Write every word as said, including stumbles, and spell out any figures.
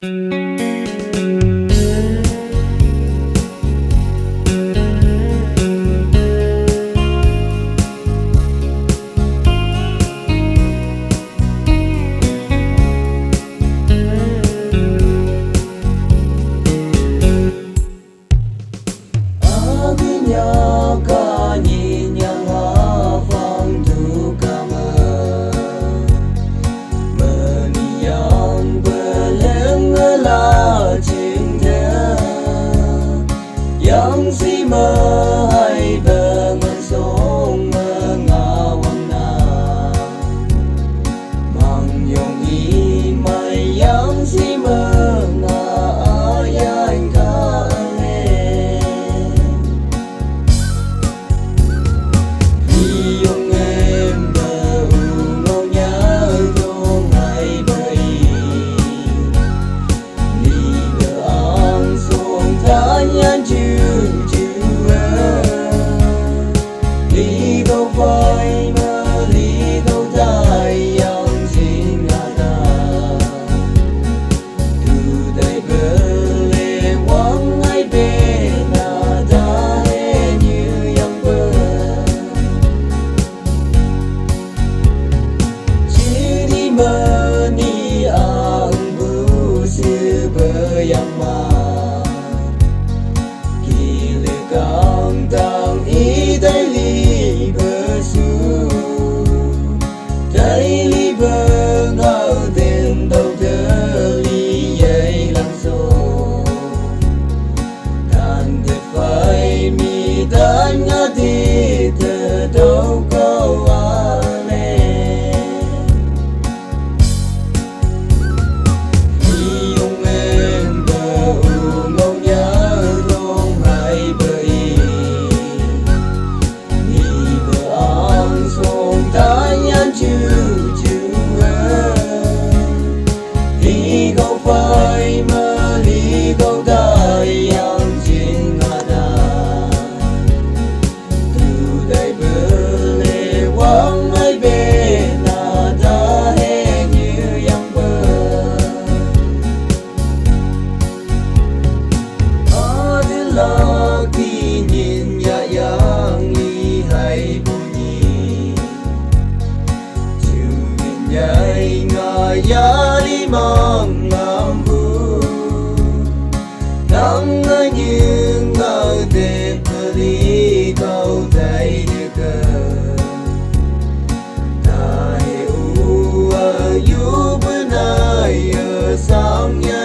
Aginya ka nyi nyang ha fang tu ka me. Meni yang beleng la ching de. Yang si me hai bengen song mengawang na. Mang yong i mai yang si me nga ayan ka le. Phi yong em ba u ngau nya dong hai ba i. Li ba ang song tan yan ju ju e. Li gau fai ma li gau tai yang jing na da. Tu dai bele wang ai be na da he nyu yang be. Chini mani ang bu si be yang ma. Kile kang tang i dai li be su. Dai li be ngau den dau de li yai lang so. Tan de fai mi dan nga di de dau kau a le. Phi yong em ba u ngau nya dong hai ba i. Li ba ang song tan yan ju ju e. Li gau fai ma li gau dai yang jing nga da. Tu dai bele wang ai be na da he nyu yang be. Adela ki nyin ya yang li hai bu nyi. Ju nyin yai nga ya li mang lam bu. Nang nga nyu nga de peli kau dai de ke. Dai u a yu benai ya sang ya